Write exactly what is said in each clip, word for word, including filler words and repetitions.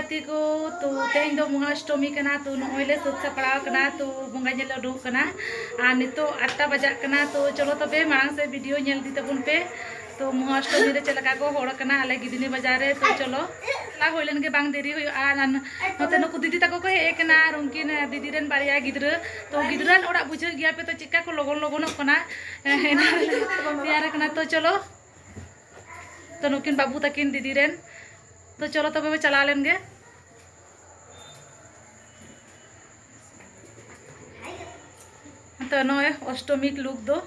ᱜᱟᱛᱮ ᱠᱚ, ᱛᱚ ᱛᱮᱦᱮᱧ ᱫᱚ ᱢᱚᱦᱟ ᱚᱥᱴᱚᱢᱤ ᱠᱟᱱᱟ, ᱛᱚ ᱱᱚᱜᱼᱚᱭ ᱞᱮ ᱥᱟᱹᱛ ᱥᱟᱯᱲᱟᱣ ᱠᱟᱱᱟ, ᱛᱚ ᱵᱚᱸᱜᱟ ᱧᱮᱞ ᱞᱮ ᱩᱰᱩᱠ ᱠᱟᱱᱟ᱾ ᱟᱨ ᱱᱤᱛᱚᱜ ᱟᱴ ᱴᱟ ᱵᱟᱡᱟᱜ ᱠᱟᱱᱟ, ᱛᱚ ᱪᱚᱞᱚ ᱛᱚᱵᱮ ᱢᱟᱲᱟᱝ ᱥᱮᱫ ᱵᱷᱤᱰᱤᱭᱳ ᱧᱮᱞ ᱤᱫᱤ ᱛᱟᱵᱚᱱ ᱯᱮ᱾ ᱛᱚ ᱢᱚᱦᱟ ᱚᱥᱴᱚᱢᱤ ᱨᱮ ᱪᱮᱫ ᱞᱮᱠᱟ ᱠᱚ ᱦᱚᱲ ᱠᱟᱱᱟ ᱟᱞᱮ ᱜᱤᱫᱽᱱᱤ ᱵᱟᱡᱟᱨ ᱨᱮ, ᱛᱚ ᱪᱚᱞᱚ ᱪᱟᱞᱟᱣ ᱦᱩᱭ ᱞᱮᱱ ᱜᱮ, ᱵᱟᱝ ᱫᱮᱨᱤ ᱦᱩᱭᱩᱜᱼᱟ᱾ ᱟᱨ ᱱᱚᱛᱮ ᱱᱩᱠᱩ ᱫᱤᱫᱤ ᱛᱟᱠᱚ ᱠᱚ ᱦᱮᱡ ᱟᱠᱟᱱᱟ, ᱟᱨ ᱩᱱᱠᱤᱱ ᱫᱤᱫᱤ ᱨᱮᱱ ᱵᱟᱨᱭᱟ ᱜᱤᱫᱽᱨᱟᱹ, ᱛᱚ ᱜᱤᱫᱽᱨᱟᱹ ᱨᱮᱱ ᱚᱲᱟᱜ ᱵᱩᱡᱷᱟᱹᱣ ᱜᱮᱭᱟ ᱯᱮ, ᱛᱚ ᱪᱮᱫᱠᱟ ᱠᱚ ᱞᱚᱜᱚᱱ ᱞᱚᱜᱚᱱᱚᱜ ᱠᱟᱱᱟ᱾ ᱦᱮᱸ, ᱦᱮᱸ, ᱛᱮᱭᱟᱨ ᱟᱠᱟᱱᱟ, ᱛᱚ ᱪᱚᱞᱚ᱾ ᱛᱚ ᱱᱩᱠᱤᱱ ᱵᱟᱹᱵᱩ ᱛᱟᱹᱠᱤᱱ ᱫᱤᱫᱤ ᱨᱮᱱ᱾ ᱛᱚ ᱪᱚᱞᱚ ᱛᱚᱵᱮ ᱵᱚ ᱪᱟᱞᱟᱣ ᱞᱮᱱ ᱜᱮ᱾ ᱛᱚ ᱱᱚᱜᱼᱚᱭ ᱚᱥᱴᱚᱢᱤ ᱞᱩᱠ ᱫᱚ᱾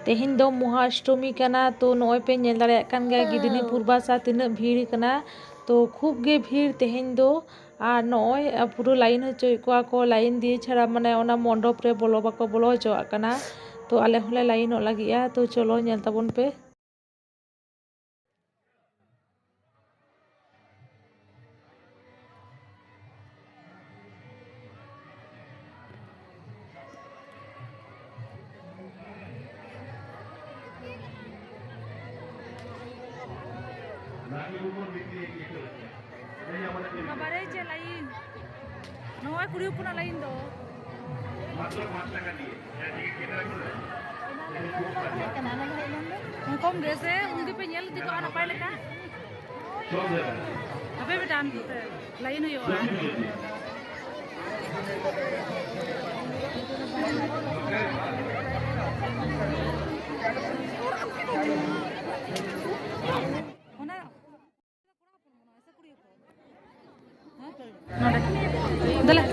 ᱛᱮᱦᱮᱧ ᱫᱚ ᱢᱚᱦᱟ ᱚᱥᱴᱚᱢᱤ ᱠᱟᱱᱟ, ᱛᱚ ᱱᱚᱜᱼᱚᱭ ᱯᱮ ᱧᱮᱞ ᱫᱟᱲᱮᱭᱟᱜ ᱠᱟᱱ ᱜᱮᱭᱟ ᱜᱤᱫᱽᱱᱤ ᱯᱩᱨᱵᱟᱥᱟ ᱛᱤᱱᱟᱹᱜ ᱵᱷᱤᱲ ᱠᱟᱱᱟ᱾ ᱛᱚ ᱠᱷᱩᱵ ᱜᱮ ᱵᱷᱤᱲ ᱛᱮᱦᱮᱧ ᱫᱚ᱾ ᱟᱨ ᱱᱚᱜᱼᱚᱭ ᱯᱩᱨᱟᱹ ᱞᱟᱭᱤᱱ ᱦᱚᱪᱚᱭᱮᱫ ᱠᱚᱣᱟ ᱠᱚ, ᱞᱟᱭᱤᱱ ᱫᱤᱭᱮ ᱪᱷᱟᱲᱟ ᱢᱟᱱᱮ ᱚᱱᱟ ᱢᱚᱱᱰᱚᱯ ᱨᱮ ᱵᱚᱞᱚ ᱵᱟᱠᱚ ᱵᱚᱞᱚ ᱦᱚᱪᱚᱣᱟᱜ ᱠᱟᱱᱟ᱾ ᱛᱚ ᱟᱞᱮ ᱦᱚᱸᱞᱮ ᱞᱟᱭᱤᱱᱚᱜ ᱞᱟᱹᱜᱤᱫᱼᱟ, ᱛᱚ ᱪᱚᱞᱚ ᱧᱮᱞ ᱛᱟᱵᱚᱱ ᱯᱮ᱾ ᱵᱟᱵᱟᱨᱮ, ᱪᱮᱫ ᱞᱟᱭᱤᱱ! ᱱᱚᱜᱼᱚᱭ ᱠᱩᱲᱤ ᱦᱚᱯᱚᱱᱟᱜ ᱞᱟᱭᱤᱱ ᱫᱚ᱾ ᱠᱚᱢ ᱜᱮ ᱥᱮ, ᱩᱱ ᱜᱮᱯᱮ ᱧᱮᱞ ᱤᱫᱤ ᱠᱚᱜᱼᱟ ᱱᱟᱯᱟᱭ ᱞᱮᱠᱟ᱾ ᱟᱯᱮ ᱢᱤᱫᱴᱟᱝ ᱞᱟᱭᱤᱱ ᱦᱩᱭᱩᱜᱼᱟ᱾ ᱚᱱᱟ ᱱᱚᱰᱮ᱾ ᱫᱮᱞᱟ᱾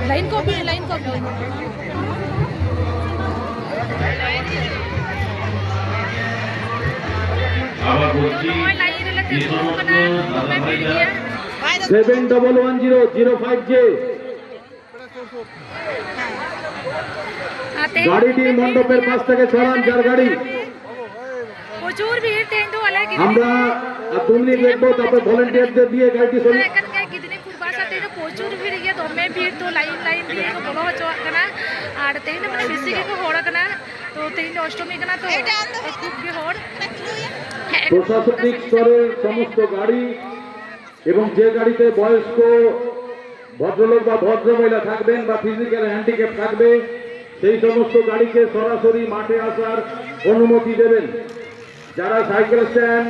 ᱞᱟᱭᱤᱱ ᱠᱚ ᱵᱤᱱ, ᱞᱟᱭᱤᱱ ᱠᱚ ᱵᱤᱱ᱾ ᱟᱵᱚ ᱵᱚᱞᱪᱤ ᱱᱚᱜᱼᱚᱭ ᱞᱟᱭᱤᱱ ᱨᱮᱞᱮ ᱛᱤᱸᱜᱩ ᱟᱠᱟᱱᱟ, ᱫᱚᱢᱮ ᱵᱷᱤᱲ ᱜᱮᱭᱟ᱾ Seven double one zero zero five J᱾ গাড়িটি মণ্ডপের পাশ থেকে সরান, যার গাড়ি। প্রচুর ভিড় তেহেᱧ ᱫᱚ ᱟᱞᱮ ᱜᱤᱫᱽᱨᱟᱹ আমরা আর দু মিনিট দেখবো, তারপর ভলেন্টিয়ারদের দিয়ে গাড়িটি সরিয়ে ᱮᱱᱠᱷᱟᱱ ᱜᱮ ᱜᱤᱫᱽᱨᱟᱹ ᱯᱷᱩᱴᱵᱚᱞ ᱥᱟᱛᱮ ᱫᱚ ᱯᱨᱚᱪᱩᱨ ᱵᱷᱤᱲ ᱜᱮᱭᱟ, ᱫᱚᱢᱮ ᱵᱷᱤᱲ ᱫᱚ ᱞᱟᱭᱤᱱ ᱞᱟᱭᱤᱱ ᱫᱤᱭᱮ ᱠᱚ ᱵᱚᱞᱚ ᱦᱚᱪᱚᱣᱟᱜ ᱠᱟᱱᱟ᱾ ᱟᱨ ᱛᱮᱦᱮᱧ ᱫᱚ ᱢᱟᱱᱮ ᱵᱮᱥᱤ ᱜᱮᱠᱚ ᱦᱚᱲ ᱠᱟᱱᱟ᱾ ᱛᱚ ᱛᱮᱦᱮᱧ ᱫᱚ ᱚᱥᱴᱚᱢᱤ ᱠᱟᱱᱟ, ᱛᱚ ᱠᱷᱩᱵ ᱜᱮ ᱦᱚᱲ᱾ প্রশাসনিক স্তরের সমস্ত গাড়ি এবং যে গাড়িতে বয়স্ক ভদ্রলোক বা ভদ্রমহিলা থাকবেন বা ফিজিক্যাল হ্যান্ডিক্যাপ থাকবে, সেই সমস্ত গাড়িকে সরাসরি মাঠে আসার অনুমতি দেবেন। যারা সাইকেল স্ট্যান্ড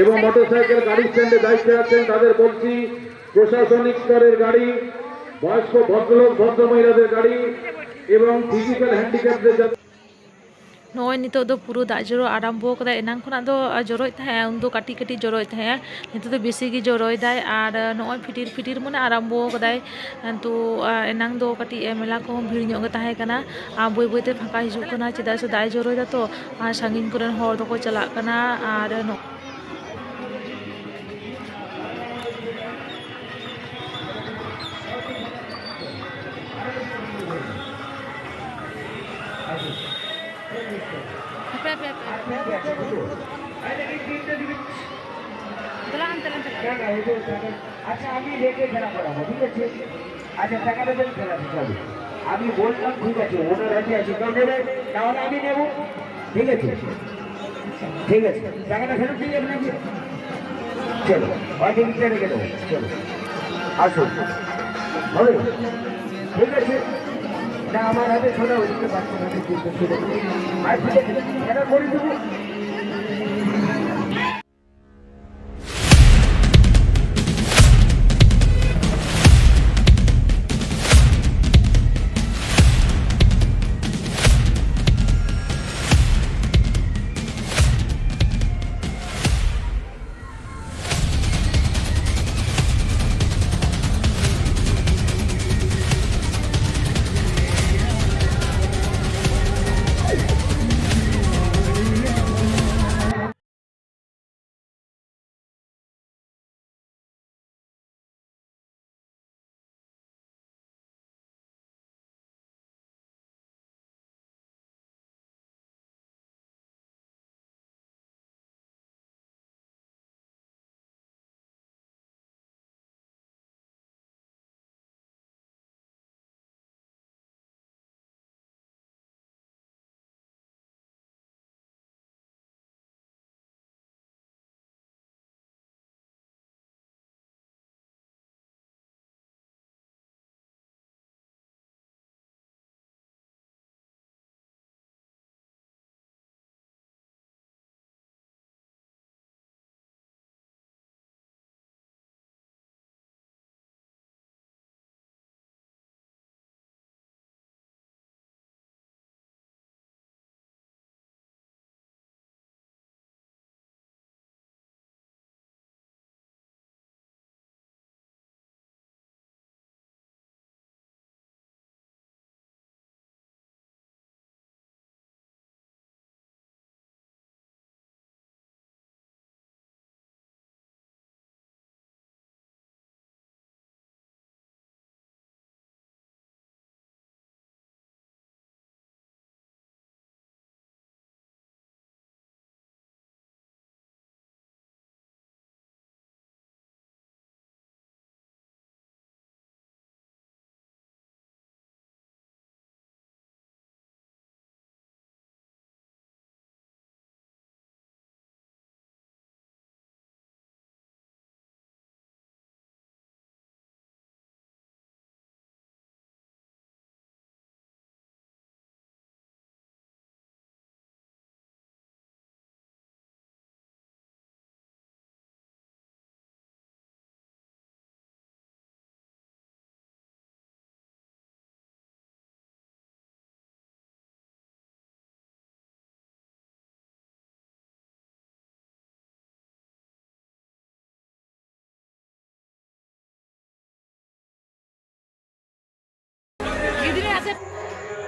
এবং মোটরসাইকেল গাড়ি স্ট্যান্ডে দায়িত্বে আছেন, তাদের বলছি, প্রশাসনিক স্তরের গাড়ি, বয়স্ক ভদ্রলোক ভদ্রমহিলাদের গাড়ি এবং ফিজিক্যাল হ্যান্ডিক্যাপদের যাতে ᱱᱚᱜᱼᱚᱭ ᱱᱤᱛᱚᱜ ᱫᱚ ᱯᱩᱨᱟᱹ ᱫᱟᱜ ᱡᱚᱨᱚ ᱟᱨᱟᱢᱵᱚ ᱠᱟᱫᱟᱭ᱾ ᱮᱱᱟᱝ ᱠᱷᱚᱱᱟᱜ ᱫᱚ ᱡᱚᱨᱚᱭᱮᱫ ᱛᱟᱦᱮᱸᱜᱼᱟ, ᱩᱱᱫᱚ ᱠᱟᱹᱴᱤᱡ ᱠᱟᱹᱴᱤᱡ ᱡᱚᱨᱚᱭᱮᱫ ᱛᱟᱦᱮᱸᱜᱼᱟ, ᱱᱤᱛᱚᱜ ᱫᱚ ᱵᱮᱥᱤ ᱜᱮ ᱡᱚᱨᱚᱭᱮᱫᱟᱭ᱾ ᱟᱨ ᱱᱚᱜᱼᱚᱭ ᱯᱷᱤᱴᱤᱨ ᱯᱷᱤᱴᱤᱨ ᱢᱟᱱᱮ ᱟᱨᱟᱢᱵᱚ ᱠᱟᱫᱟᱭ᱾ ᱛᱚ ᱮᱱᱟᱝ ᱫᱚ ᱠᱟᱹᱴᱤᱡ ᱢᱮᱞᱟ ᱠᱚᱦᱚᱸ ᱵᱷᱤᱲ ᱧᱚᱜ ᱜᱮ ᱛᱟᱦᱮᱸ ᱠᱟᱱᱟ, ᱟᱨ ᱵᱟᱹᱭ ᱵᱟᱹᱭᱛᱮ ᱯᱷᱟᱸᱠᱟ ᱦᱤᱡᱩᱜ ᱠᱟᱱᱟ, ᱪᱮᱫᱟᱜ ᱥᱮ ᱫᱟᱜ ᱮ ᱡᱚᱨᱚᱭᱮᱫᱟ ᱛᱚ᱾ ᱟᱨ ᱥᱟᱺᱜᱤᱧ ᱠᱚᱨᱮᱱ ᱦᱚᱲ ᱫᱚᱠᱚ ᱪᱟᱞᱟᱜ ᱠᱟᱱᱟ᱾ ᱟᱨ ᱱᱚ- ᱦᱟᱯᱮ, ᱦᱟᱯᱮ, ᱦᱟᱯᱮ᱾ ᱫᱮᱞᱟ, ᱦᱟᱱᱛᱮ, ᱦᱟᱱᱛᱮ᱾ না, না, ওই তো, আচ্ছা, আমি রেখে খেলা করাবো, ঠিক আছে? আচ্ছা, টাকাটা দেন, খেলা শেষ হবে। আমি বললাম, ঠিক আছে, ওনার হাতে আছে, কেউ নেবে? তাহলে আমি নেব, ঠিক আছে? ঠিক আছে, টাকাটা ফেরত দিয়ে আপনাকে। চলো, অর্ধেক রেখে দেবো, চলো, আসুন, হবে, ঠিক আছে? না, আমার হাতে ছোট, ওদিকে বাচ্চা হাতে দিয়ে করতে দেবো। আর ঠিক আছে, এটা করে দেবো।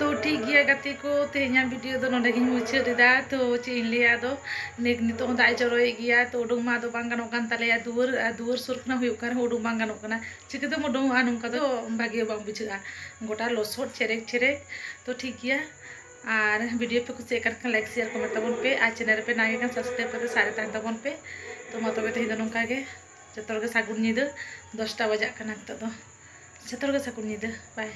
ᱛᱚ ᱴᱷᱤᱠ ᱜᱮᱭᱟ ᱜᱟᱛᱮ ᱠᱚ, ᱛᱮᱦᱮᱧᱟᱜ ᱵᱷᱤᱰᱤᱭᱳ ᱫᱚ ᱱᱚᱰᱮ ᱜᱤᱧ ᱢᱩᱪᱟᱹᱫ ᱮᱫᱟ᱾ ᱛᱚ ᱪᱮᱫ ᱤᱧ ᱞᱟᱹᱭᱟ, ᱟᱫᱚ ᱱᱤᱛ- ᱱᱤᱛᱚᱜ ᱦᱚᱸ ᱫᱟᱜ ᱮ ᱡᱚᱨᱚᱭᱮᱫ ᱜᱮᱭᱟ, ᱛᱚ ᱩᱰᱩᱝ ᱢᱟ ᱟᱫᱚ ᱵᱟᱝ ᱜᱟᱱᱚᱜ ᱠᱟᱱ ᱛᱟᱞᱮᱭᱟ, ᱫᱩᱣᱟᱹᱨ ᱟᱨ ᱫᱩᱣᱟᱹᱨ ᱥᱩᱨ ᱠᱷᱚᱱᱟᱜ ᱦᱩᱭᱩᱜ ᱠᱟᱱ ᱨᱮᱦᱚᱸ ᱩᱰᱩᱝ ᱵᱟᱝ ᱜᱟᱱᱚᱜ ᱠᱟᱱᱟ᱾ ᱪᱤᱠᱟᱹᱛᱮᱢ ᱩᱰᱩᱝᱚᱜᱼᱟ ᱱᱚᱝᱠᱟ ᱫᱚ? ᱵᱷᱟᱜᱮ ᱵᱟᱝ ᱵᱩᱡᱷᱟᱹᱜᱼᱟ, ᱜᱚᱴᱟ ᱞᱚᱥᱚᱫ ᱪᱷᱮᱨᱮᱠ ᱪᱷᱮᱨᱮᱠ᱾ ᱛᱚ ᱴᱷᱤᱠ ᱜᱮᱭᱟ, ᱟᱨ ᱵᱷᱤᱰᱤᱭᱳ ᱯᱮ ᱠᱩᱥᱤᱭᱟᱜ ᱠᱟᱱ ᱠᱷᱟᱱ ᱞᱟᱭᱤᱠ ᱥᱮᱭᱟᱨ ᱠᱚᱢᱮᱱᱴ ᱛᱟᱵᱚᱱ ᱯᱮ, ᱟᱨ ᱪᱮᱱᱮᱞ ᱨᱮᱯᱮ ᱱᱟᱣᱟ ᱜᱮ ᱠᱷᱟᱱ ᱥᱟᱵᱥᱠᱨᱟᱭᱤᱵ ᱠᱟᱛᱮ ᱥᱟᱨᱮ ᱛᱟᱦᱮᱱ ᱛᱟᱵᱚᱱ ᱯᱮ᱾ ᱛᱚ ᱢᱟ ᱛᱚᱵᱮ ᱛᱮᱦᱮᱧ ᱫᱚ ᱱᱚᱝᱠᱟ ᱜᱮ, ᱡᱚᱛᱚ ᱦᱚᱲ ᱜᱮ ᱥᱟᱹᱜᱩᱱ ᱧᱤᱫᱟᱹ᱾ ᱫᱚᱥᱴᱟ ᱵᱟᱡᱟᱜ ᱠᱟᱱᱟ ᱱᱤᱛᱚᱜ ᱫᱚ᱾ ᱡᱚᱛᱚ ᱦᱚᱲ ᱜᱮ ᱥᱟᱹᱜᱩᱱ ᱧᱤᱫᱟᱹ, ᱵᱟᱭ᱾